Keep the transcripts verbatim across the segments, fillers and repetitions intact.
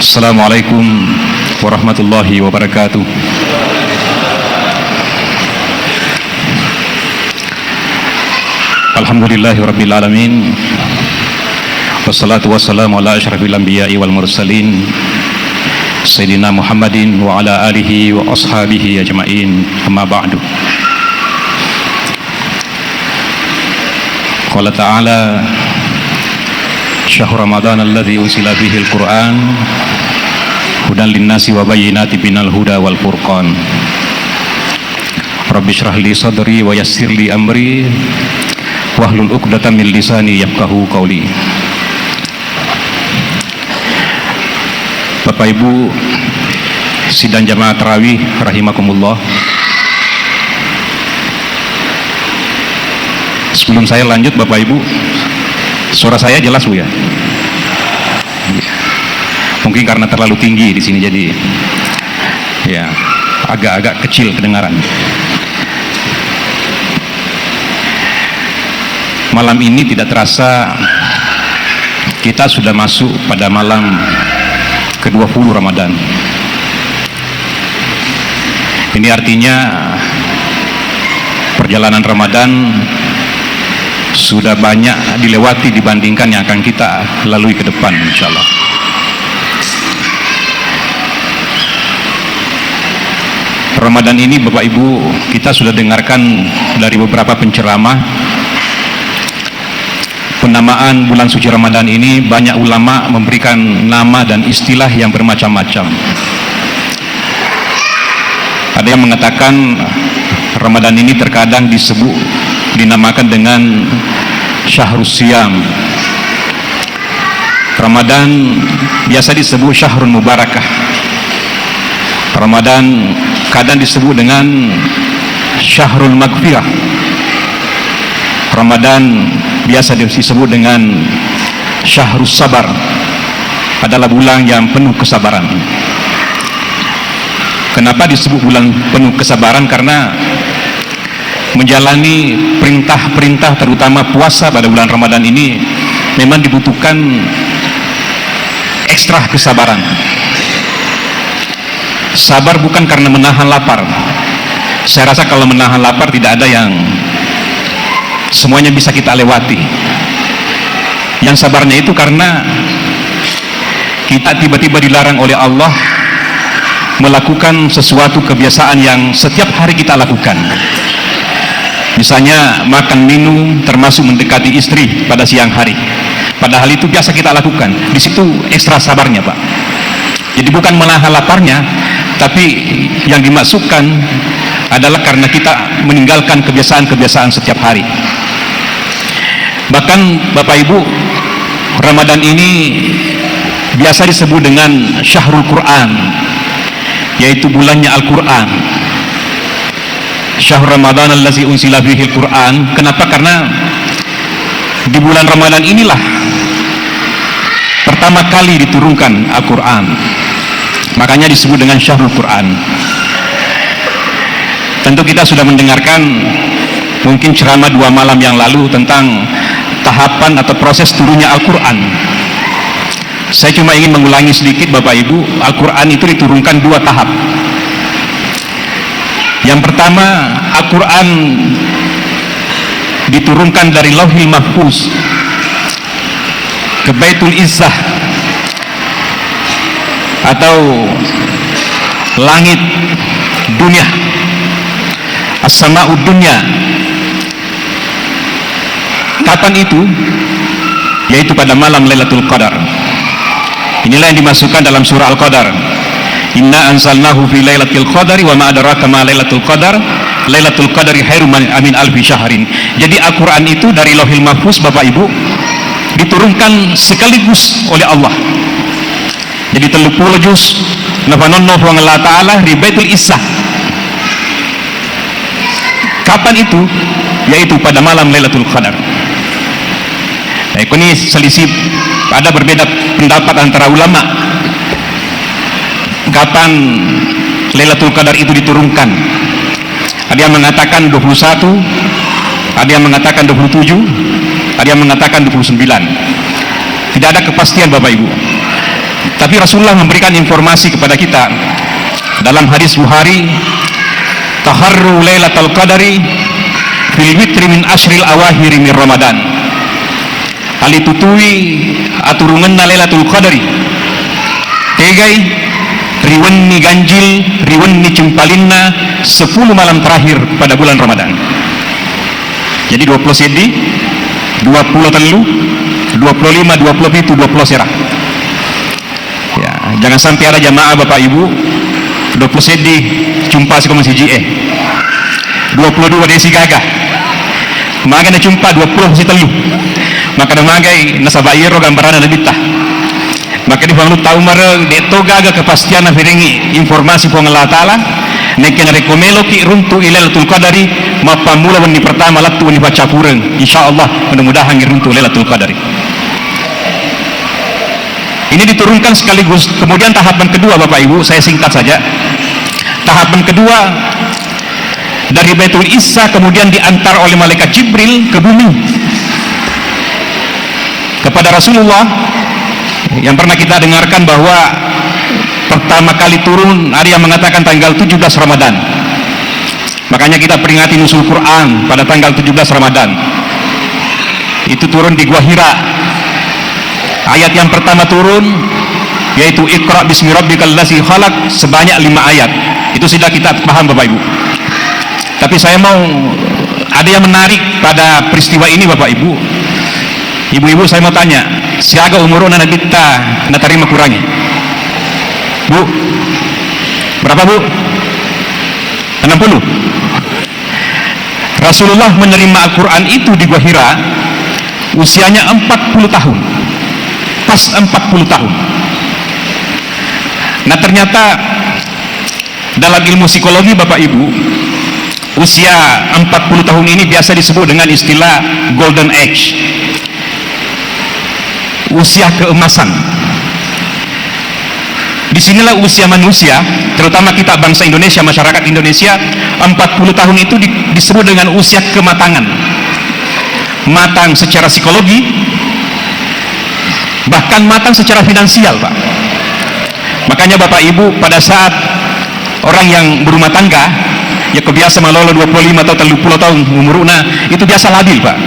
Assalamualaikum warahmatullahi wabarakatuh. Alhamdulillahirabbil alamin. Wassalatu wassalamu ala asyrafil anbiya'i wal mursalin, Sayyidina Muhammadin wa ala alihi wa ashabihi ajma'in. Amma ba'du. Qala ta'ala, "Syahru Ramadan alladzi unsila fihil Qur'an hudan linnasi wa bayyinatin minal huda wal furqan." Rabbi shrah li sadri wa yassir li amri wahlul uqdatam min lisani yafqahu qauli. Bapak Ibu sidang jamaah tarawih rahimakumullah. Sebelum saya lanjut, Bapak Ibu, suara saya jelas, Bu, ya? Mungkin karena terlalu tinggi di sini, jadi, ya, agak-agak kecil kedengaran. Malam ini tidak terasa kita sudah masuk pada malam kedua puluh Ramadan. Ini artinya perjalanan Ramadan sudah banyak dilewati dibandingkan yang akan kita lalui ke depan, insya Allah. Ramadan ini, Bapak Ibu, kita sudah dengarkan dari beberapa penceramah, penamaan bulan suci Ramadan ini, banyak ulama memberikan nama dan istilah yang bermacam-macam. Ada yang mengatakan Ramadan ini terkadang disebut, dinamakan dengan syahrus siyam. Ramadan biasa disebut syahrul mubarakah. Ramadan kadang disebut dengan syahrul magfirah. Ramadan biasa disebut dengan syahrus sabar, adalah bulan yang penuh kesabaran. Kenapa disebut bulan penuh kesabaran? Karena menjalani perintah-perintah, terutama puasa pada bulan Ramadan ini, memang dibutuhkan ekstra kesabaran. Sabar bukan karena menahan lapar. Saya rasa kalau menahan lapar tidak ada yang, semuanya bisa kita lewati. Yang sabarnya itu karena kita tiba-tiba dilarang oleh Allah melakukan sesuatu kebiasaan yang setiap hari kita lakukan. Misalnya makan minum, termasuk mendekati istri pada siang hari. Padahal itu biasa kita lakukan. Di situ ekstra sabarnya, Pak. Jadi bukan menahan laparnya, tapi yang dimaksudkan adalah karena kita meninggalkan kebiasaan-kebiasaan setiap hari. Bahkan, Bapak Ibu, Ramadan ini biasa disebut dengan syahrul Quran, yaitu bulannya Al-Quran. Syahrul Ramadan allazi unsila fihil Quran. Kenapa? Karena di bulan Ramadan inilah pertama kali diturunkan Al-Quran. Makanya disebut dengan syahrul Quran. Tentu kita sudah mendengarkan mungkin ceramah dua malam yang lalu tentang tahapan atau proses turunnya Al-Quran. Saya cuma ingin mengulangi sedikit, Bapak Ibu, Al-Quran itu diturunkan dua tahap. Yang pertama, Al-Quran diturunkan dari Lauhil Mahfuz ke Baitul Izzah atau langit dunia, as-sama'ud dunia. Kapan itu? Yaitu pada malam Lailatul Qadar. Inilah yang dimasukkan dalam surah Al-Qadar. "Inna anzalnahu fi lailatul qadari wa ma adraka ma lailatul qadar. Lailatul qadari khairum min, min alfi syahrin." Jadi Al-Quran itu dari Lauhil Mahfuz, Bapak Ibu, diturunkan sekaligus oleh Allah. Jadi telluppulo juz nafanonno Puang Allah Ta'ala ri Baitul Izzah. Kapan itu? Yaitu pada malam Lailatul Qadar. Nah, ini selisih, ada berbeda pendapat antara ulama kapan Lailatul Qadar itu diturunkan. Ada yang mengatakan dua puluh satu, ada yang mengatakan dua puluh tujuh, ada yang mengatakan dua puluh sembilan. Tidak ada kepastian, Bapak Ibu. Tapi Rasulullah memberikan informasi kepada kita dalam hadis Bukhari, "Taharru lailatal qadari fil witri min asyril awakhiri min Ramadan." Alitutui aturungenna Lailatul Qadari. Tegai ri wenni ganjil, ri wenni cumpalinna sepuluh malam terakhir pada bulan Ramadan. Jadi dua puluh seddi, dua puluh tellu, dua puluh lima, dua puluh pitu, dua puluh sera. Ya, jangan sampai ada jamaah Bapak Ibu, dua puluh seddi cumpa siko masiji e. Dua puluh dua de sigaga. Maga na cumpa dua puluh sitellu. Maka na magai nasaba iyaro gambaranna Nabitta. Maka di Puang Lutta Umar de to gaga kepastian nafiringi informasi Puang Allah Ta'ala. Nekke narekko meloki runtu i Lailatul Qadari, mappammula wenni pertama lettu wenni paccapureng. Insya Allah, mudah-mudahan runtu Lailatul Qadari. Ini diturunkan sekaligus. Kemudian tahapan kedua, Bapak Ibu, saya singkat saja. Tahapan kedua, dari Baitul Izza kemudian diantar oleh malaikat Jibril ke bumi kepada Rasulullah, yang pernah kita dengarkan bahwa pertama kali turun, ada yang mengatakan tanggal tujuh belas Ramadan. Makanya kita peringati Nuzul Quran pada tanggal tujuh belas Ramadan. Itu turun di Gua Hira. Ayat yang pertama turun yaitu Iqra bismi rabbikal ladzi khalaq, sebanyak lima ayat. Itu sudah kita paham, Bapak Ibu. Tapi saya mau, ada yang menarik pada peristiwa ini, Bapak Ibu. Ibu-ibu, saya mau tanya, siaga umuruna Nabitta natarima Qurangnge? Bu, berapa, Bu? Enam puluh. Rasulullah menerima Al-Quran itu di Gua Hira usianya empat puluh tahun. Pas empat puluh tahun. Nah, ternyata dalam ilmu psikologi, Bapak Ibu, usia empat puluh tahun ini biasa disebut dengan istilah golden age. Usia keemasan. Disinilah usia manusia, terutama kita bangsa Indonesia, masyarakat Indonesia, empat puluh tahun itu di-, disebut dengan usia kematangan. Matang secara psikologi, bahkan matang secara finansial, Pak. Makanya Bapak Ibu, pada saat orang yang berumah tangga, ya kebiasa malolo dua puluh lima atau tellu puluh tahun umuruna, itu biasa labil, Pak.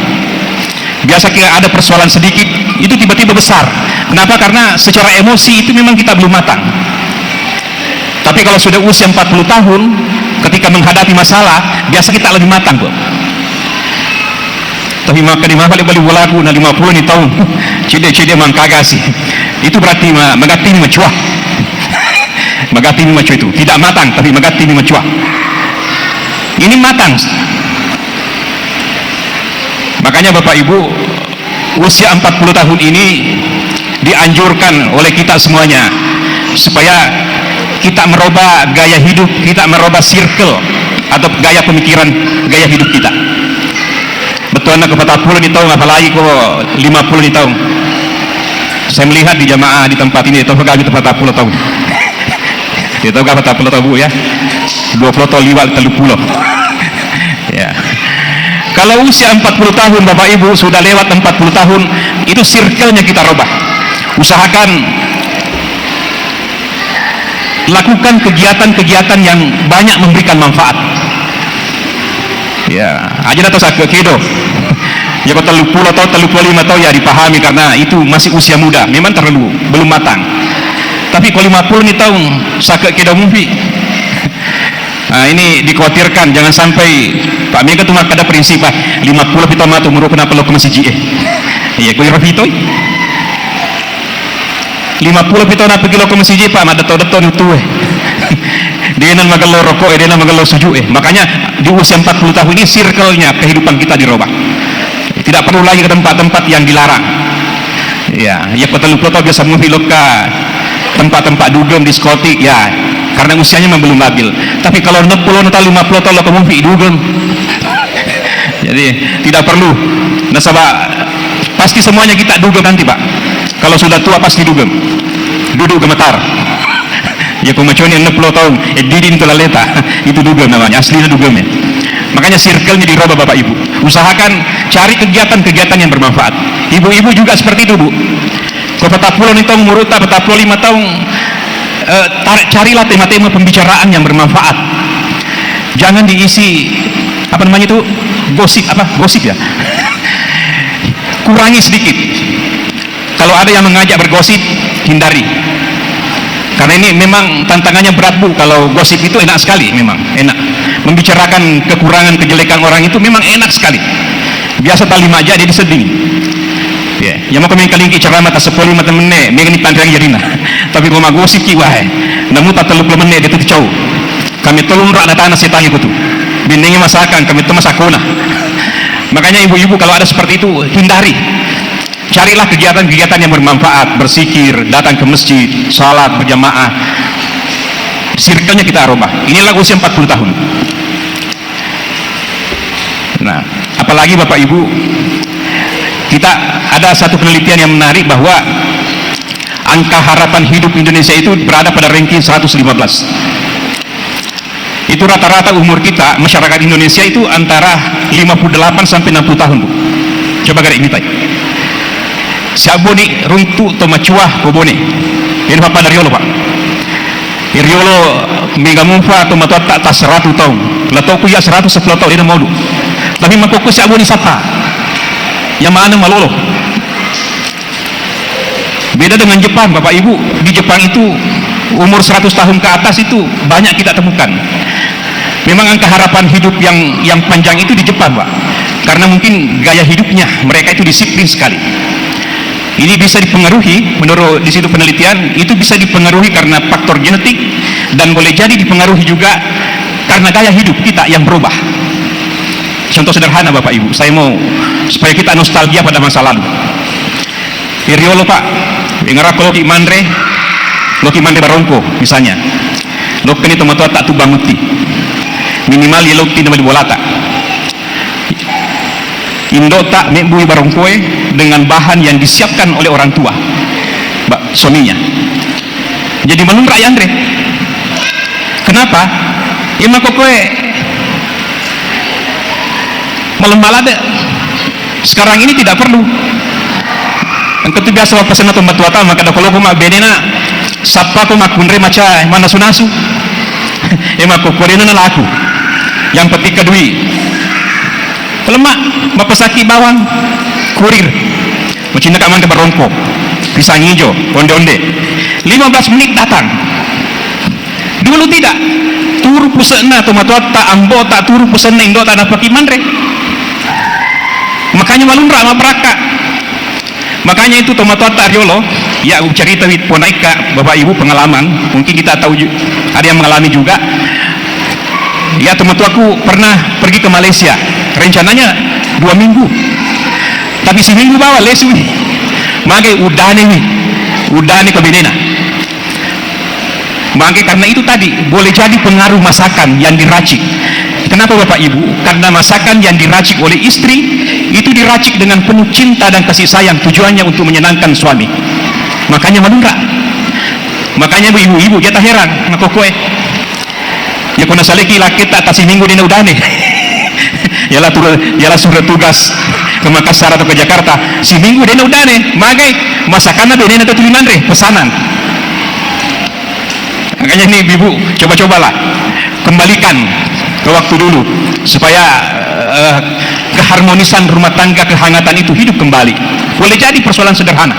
Biasa kayak ada persoalan sedikit, itu tiba-tiba besar. Kenapa? Karena secara emosi itu memang kita belum matang. Tapi kalau sudah usia empat puluh tahun, ketika menghadapi masalah, biasa kita lebih matang, Bu. Tapi maka di mafale bali bolaku na lima puluh ni taung, cede-cede mangkagasi. Itu berarti ma-, magatti ni macua. Magatti ni macua itu. Tidak matang, tapi magatti ni macua. Ini matang. Makanya Bapak Ibu, usia empat puluh tahun ini dianjurkan oleh kita semuanya supaya kita merubah gaya hidup, kita merubah circle atau gaya pemikiran, gaya hidup kita. Bettuanna ko patappulo ni taung, apalagi ko lima puluh ni taung. Saya melihat di jamaah di tempat ini, itu gawe patappulo taung. Itu gawe patappulo taung, Bu, ya. Dua puluh tahun liwat tellu puluh. Ya. Kalau usia empat puluh tahun, Bapak Ibu, sudah lewat empat puluh tahun, itu circle-nya kita rubah. Usahakan lakukan kegiatan-kegiatan yang banyak memberikan manfaat. Ya, aja na to sakke kedo. Ya, ko tellu puluh atau tellu puluh lima tahun, ya, dipahami karena itu masih usia muda, memang terlalu belum matang. Tapi ko lima puluh ni taung sakke kedo mupi. Nah, ini dikhawatirkan, jangan sampai, Pak, mega tu makkeda prinsip, ah, lima puluh pi taung matu umurku nappa lao ko masiji e. Iya, ko iro pitoi. Lima puluh pi taung nappa lao ko masiji, Pak, madetto-detto ni utu e. Dena magello rokok e, dena magello suju e. Makanya di usia empat puluh tahun ini circle-nya kehidupan kita dirubah. Tidak perlu lagi ke tempat-tempat yang dilarang. Ya, ya, ko tellu puluh taung biasa mupi lokka tempat-tempat dugem, diskotik, ya, karena usianya memang belum labil. Tapi kalau enam puluh atau lima puluh taung lokka mupi dugem. Jadi, tidak perlu. Nasaba pasti semuanya kita dugem nanti, Pak. Kalau sudah tua pasti dugem. Duduk gemetar. Ya, ko maconi enam puluh taung, eh, didin tu laleta. Itu dugem namanya, aslinya dugem ya. Makanya circle-nya dirubah, Bapak Ibu. Usahakan cari kegiatan-kegiatan yang bermanfaat. Ibu-ibu juga seperti itu, Bu. Ko Patappulo ni taung umurutta, patappulo lima taung, eh, tar-, carilah tema-tema pembicaraan yang bermanfaat. Jangan diisi, apa namanya itu, gosip, apa, gosip ya? Kurangi sedikit. Kalau ada yang mengajak bergosip, hindari. Karena ini memang tantangannya berat, Bu. Kalau gosip itu enak sekali, memang enak. Membicarakan kekurangan, kejelekan orang itu memang enak sekali. Biasa tali maja jadi sedih. Ya, yang mau komen kali ini ceramah tak sepuluh lima menit, mega ni panrang jadi nah. Tapi kalau mau gosip ki, wah, namu tak teluk menit dia tuh cau. Kami tolong rak datang nasi tangi kutu. Bindengnya masakan, kami itu masakona. Makanya ibu-ibu kalau ada seperti itu, hindari. Carilah kegiatan-kegiatan yang bermanfaat, berzikir, datang ke masjid, salat berjamaah. Circle-nya kita rubah. Inilah usia empat puluh tahun. Nah, apalagi Bapak Ibu, kita ada satu penelitian yang menarik bahwa angka harapan hidup Indonesia itu berada pada ranking seratus lima belas. Itu rata-rata umur kita, masyarakat Indonesia itu antara lima puluh delapan sampai enam puluh tahun, Bu. Coba garek mitai. Siabboni runtu to macua ko Bone. Ini papa dari Allah, Pak. Riolo mega mufa to matoatta ta seratu taung. Latoku ya seratu sepuluh taung, dia mau. Tapi makokko siabboni sapa. Yang mana malolo. Beda dengan Jepang, Bapak Ibu. Di Jepang itu umur seratus tahun ke atas itu banyak kita temukan. Memang angka harapan hidup yang, yang panjang itu di Jepang, Pak. Karena mungkin gaya hidupnya mereka itu disiplin sekali. Ini bisa dipengaruhi, menurut di situ penelitian, itu bisa dipengaruhi karena faktor genetik dan boleh jadi dipengaruhi juga karena gaya hidup kita yang berubah. Contoh sederhana, Bapak Ibu, saya mau supaya kita nostalgia pada masa lalu. Iriolo, Pak, engarakko loki manre, loki manre barongko, misalnya. Lokkeni tomatoatta tu bangutti. Minimal ya loki na bali bolata. Indo'ta mebbui barongkoe dengan bahan yang disiapkan oleh orang tua, ba-, suaminya. Jadi malunra yanre. Kenapa? Iya makkokkoe malem malade. Sekarang ini tidak perlu. Engka tu biasa mappasenna tomatoatta, makkeda ko loko mabbenena, sappako makkunrai macae, mannasu-nasu. Eh, makkokkoe dena nalaku. Yang penting kedui. Lemma, mappesaki bawang, kurir. Macinnaka manre barongko, pisang ijo, onde-onde. Lima belas menit datang. Dulu tidak. Turu puse'na tomatoatta, ambo'ta, turu puse'na indo'ta, napaki manre. Makanya malunra, mabbarakka. Makanya itu tomatoatta riolo, ya, cerita wi ponaikka, Bapak Ibu, pengalaman, mungkin kita tahu ju-, ada yang mengalami juga. Ya, tomatoaku pernah pergi ke Malaysia, rencananya dua minggu, tapi siminggu bawang lesu wi. Magai uddane wi, uddane ko benena. Maka karena itu tadi, boleh jadi pengaruh masakan yang diracik. Kenapa, Bapak Ibu? Karena masakan yang diracik oleh istri itu diracik dengan penuh cinta dan kasih sayang, tujuannya untuk menyenangkan suami. Makanya malunra. Makanya, Bu, ibu-ibu, jata heran, makkokkoe. Ya, ko nasaleki lakketta, ta siminggu dena uddane. Yala tur-, yala surat tugas ke Makassar atau ke Jakarta, siminggu dena uddane, magai masakanna benena tettu manre, pesanan. Makanya ini, Ibu, coba-cobalah kembalikan ke waktu dulu supaya, eh, keharmonisan rumah tangga, kehangatan itu hidup kembali. Boleh jadi persoalan sederhana.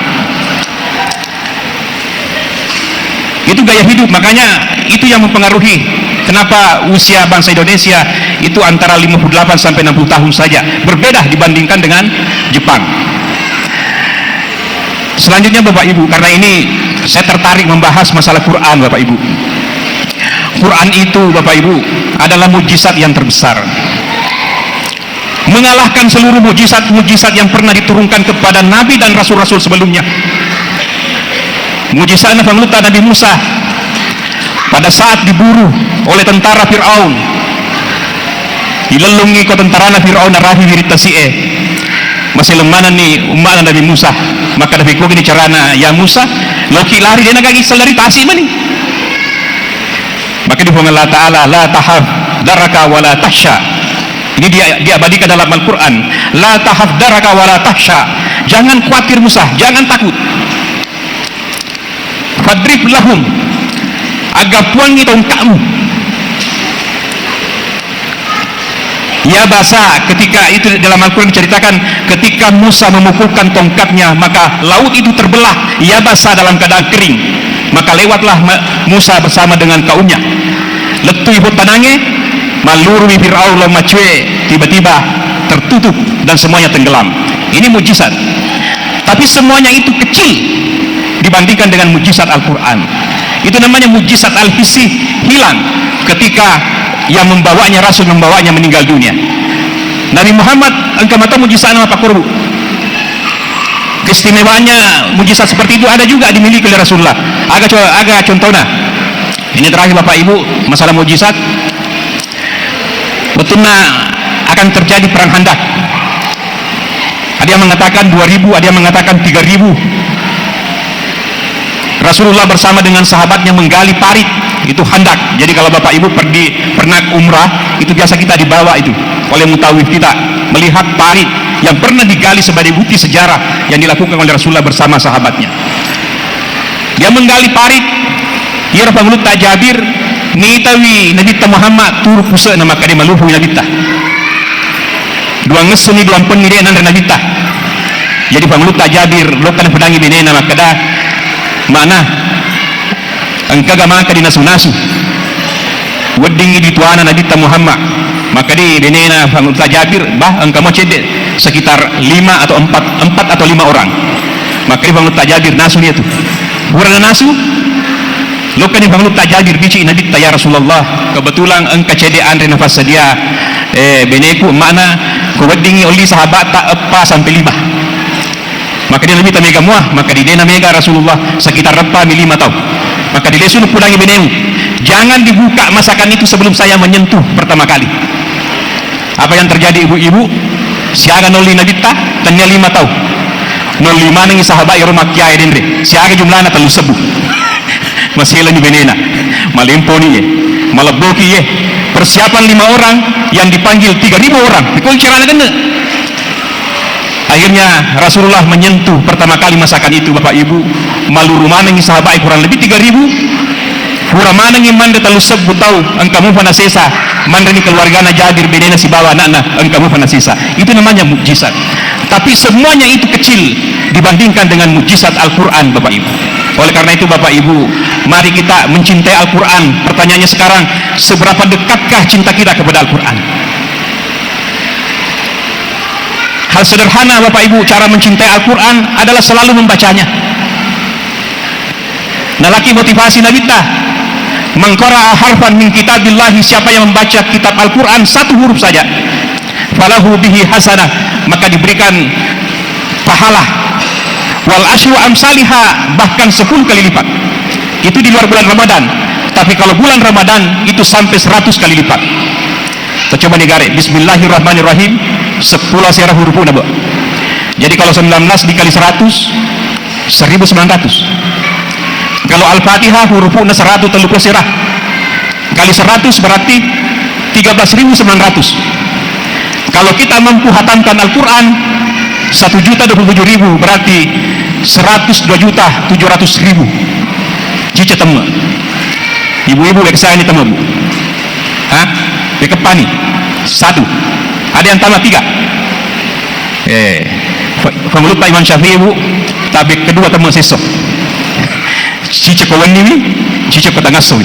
Itu gaya hidup, makanya itu yang mempengaruhi kenapa usia bangsa Indonesia itu antara lima puluh delapan sampai enam puluh tahun saja, berbeda dibandingkan dengan Jepang. Selanjutnya, Bapak Ibu, karena ini saya tertarik membahas masalah Quran, Bapak Ibu. Quran itu, Bapak Ibu, adalah mujizat yang terbesar. Mengalahkan seluruh mujizat-mujizat yang pernah diturunkan kepada nabi dan rasul-rasul sebelumnya. Mujizatna fangulutta Nabi Musa pada saat diburu oleh tentara Firaun. Dilellungi ko tentarana Firaun, narapi wiring tasi'e. Maseleng manenni umma'na Nabi Musa. Makkeda, "Fekkogi ni carana, ya Musa, loki lari, dena gagi sellari tasi mani." Maka di Puang Allah Ta'ala, "La tahaf daraka wa la tahsya." Ini dia, diabadikan dalam Al-Quran. "La tahaf daraka wa la tahsya." Jangan khawatir Musa, jangan takut. "Fadrib lahum, agappuangngi tongka'mu." Yabasa, ketika itu dalam Al-Quran diceritakan, ketika Musa memukulkan tongkatnya, maka laut itu terbelah, yabasa, dalam keadaan kering. Maka lewatlah ma-, Musa bersama dengan kaumnya. Lettui pottanange, mallurumi Fir'aun lao macue, tiba-tiba tertutup dan semuanya tenggelam. Ini mujizat. Tapi semuanya itu kecil dibandingkan dengan mujizat Al-Quran. Itu namanya mujizat al-hissi, hilang ketika yang membawanya, Rasul membawanya, meninggal dunia. Nabi Muhammad engka mata mujizatna mappakkoro, Bu. Keistimewaannya mujizat seperti itu ada juga dimiliki oleh Rasulullah. Aga co-, aga contohnya. Ini terakhir, Bapak Ibu, masalah mujizat. Wettunna akan terjadi perang Khandaq. Ada yang mengatakan dua ribu, ada yang mengatakan tiga ribu. Rasulullah bersama dengan sahabatnya menggali parit, itu Khandaq. Jadi kalau Bapak Ibu pergi, pernah umrah, itu biasa kita dibawa itu oleh mutawif kita melihat parit yang pernah digali sebagai bukti sejarah yang dilakukan oleh Rasulullah bersama sahabatnya. Dia menggali parit, iyaro pangulutta Jabir, nitawi Nabitta Muhammad turu puse'na, makkeda malupu Nabitta. Duangessenni, duampenni de' nanre Nabitta. Jadi pangulutta Jabir, lokkani pedangi benena, makkeda, "Mana? Engkaga maka dinasu-nasu?" Weddingngi dituana Nabitta Muhammad. Makkeda benena pangulutta Jabir, "Bah, engka mo cedde, sekitar lima atau empat, empat atau lima orang." Makkeda pangulutta Jabir, "Nasuni iyatu." Purana nasu, lokkani pangulutta Jabir, bicai Nabitta, "Ya Rasulullah, kebetulan engka cedde anre nafassadia, eh, beneku, mana ko weddingngi olli sahabatta eppa sampai lima." Makkeda Nabitta, "Mega mua?" Makkeda, "De' namega Rasulullah, sekitar eppami lima tau." Makkeda, "De', sunu pudangi benemu. Jangan dibuka masakan itu sebelum saya menyentuh pertama kali." Apa yang terjadi, ibu-ibu? Siaga nolli Nabitta, tennia lima tau. Nolli manengi sahabat ero makkiae denre. Siaga jumlahna? Tellu sebbu. Maselani benena. Malemponi ye. Malebboki ye. Persiapan lima orang yang dipanggil tiga ribu orang. Ikon carana genne. Akhirnya Rasulullah menyentuh pertama kali masakan itu, Bapak Ibu, maluru manengi sahabat kurang lebih tiga ribu, pura manengi manre tellu sebbu tau, engka mupa nasesa, manreni keluargana Jabir, benena sibawa anakna, engka mupa nasesa. Itu namanya mukjizat. Tapi semuanya itu kecil dibandingkan dengan mukjizat Al-Quran, Bapak Ibu. Oleh karena itu, Bapak Ibu, mari kita mencintai Al-Quran. Pertanyaannya sekarang, seberapa dekatkah cinta kita kepada Al-Quran? Hal sederhana, Bapak Ibu, cara mencintai Al-Quran adalah selalu membacanya. Nalaki motivasi Nabitta, "Man qara'a harfan min kitabillahi," siapa yang membaca kitab Al-Quran satu huruf saja, "falahu bihi hasanah," maka diberikan pahala, "wal asyru amsaliha," bahkan sepuluh kali lipat. Itu di luar bulan Ramadan. Tapi kalau bulan Ramadan, itu sampai seratus kali lipat. Kita coba nih gare, Bismillahirrahmanirrahim, sepuluh asera hurupu'na, Bu. Jadi kalau sembilan belas dikali seratus, seribu sembilan ratus. Kalau Al-Fatihah hurupu'na seratus tellu puluh asera. Kali seratus berarti tiga belas ribu sembilan ratus. Kalau kita mampu hatamkan Al-Quran satu juta dua puluh tujuh ribu, berarti seratus dua juta tujuh ratus ribu. Cica temme. Ibu-ibu, weksa ini temme, Bu. Hah? Wekepani? Satu. Ada yang tambah tiga? Eh, fa-, fangulutta Imam Syafi'i, Bu, tapi kedua temme sesso. Ciceko wenniwi, ciceko tangassoi.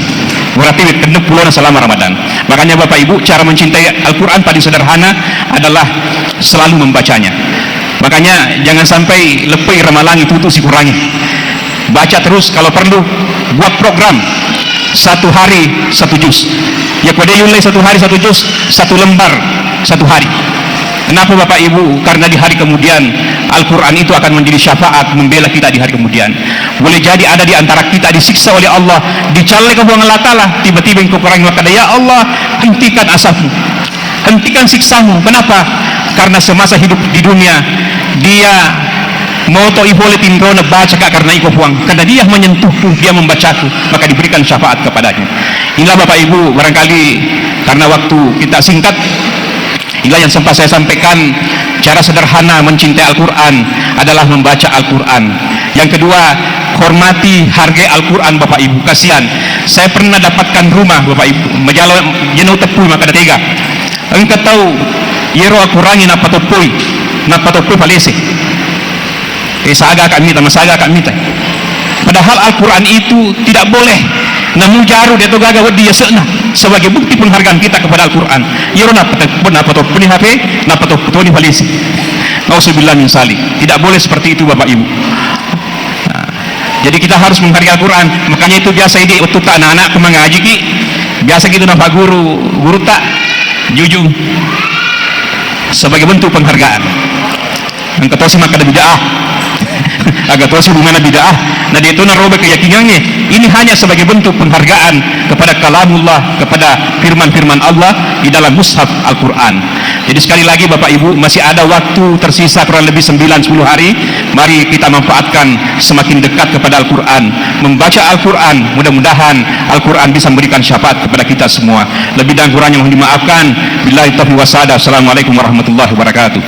Berarti wekkenna pulona selama Ramadan. Makanya Bapak Ibu, cara mencintai Al-Quran paling sederhana adalah selalu membacanya. Makanya jangan sampai leppei Ramalang itu tuh sikurangi. Baca terus, kalau perlu buat program satu hari satu juz. Ya, kode yulai satu hari satu juz, satu lembar satu hari. Kenapa, Bapak Ibu? Karena di hari kemudian Al-Quran itu akan menjadi syafaat membela kita di hari kemudian. Boleh jadi ada di antara kita disiksa oleh Allah, dicalleka Puang Allah Ta'ala, tiba-tiba engkau kurangi, maka, "Ya Allah, hentikan azabmu, hentikan siksamu." Kenapa? Karena semasa hidup di dunia, dia moto'i pole tinrona, bacaka karena iko Puang, karena dia menyentuhku, dia membacaku, maka diberikan syafaat kepadanya. Inilah, Bapak Ibu, barangkali karena waktu kita singkat, inilah yang sempat saya sampaikan, cara sederhana mencintai Al-Quran adalah membaca Al-Quran. Yang kedua, Hormati, hargai Al-Quran, Bapak Ibu. Kasihan, saya pernah dapatkan rumah, Bapak Ibu. Majalo, jeno teppui maka tega. Engka tau, yero Al-Quran nappa toppoi, nappa toppoi palese. Eh, saga kak mita, masaga kak mita. Padahal Al-Quran itu tidak boleh namu jaru de to gaga weddi yase'na sebagai bukti penghargaan kita kepada Al-Quran. Yero nappa topponi H P, nappa topponi palese. Nauzubillah min zalik. Tidak boleh seperti itu, Bapak Ibu. Nah, jadi kita harus menghargai Al-Quran. Makanya itu biasa idi wettutta anak-anak ku mangajiki, biasa gitu napa guru, guru tak jujung sebagai bentuk penghargaan. Engka tosi makkeda bid'ah. Aga tosi bungana bid'ah. Nah, dia itu naroba keyakinannya. Ini hanya sebagai bentuk penghargaan kepada kalamullah, kepada firman-firman Allah di dalam mushaf Al-Quran. Jadi sekali lagi Bapak Ibu, masih ada waktu tersisa kurang lebih sembilan sepuluh hari. Mari kita manfaatkan semakin dekat kepada Al-Quran, membaca Al-Quran. Mudah-mudahan Al-Quran bisa memberikan syafaat kepada kita semua. Lebih dan kurangnya mohon dimaafkan. Billahi taufiq wasada. Assalamualaikum warahmatullahi wabarakatuh.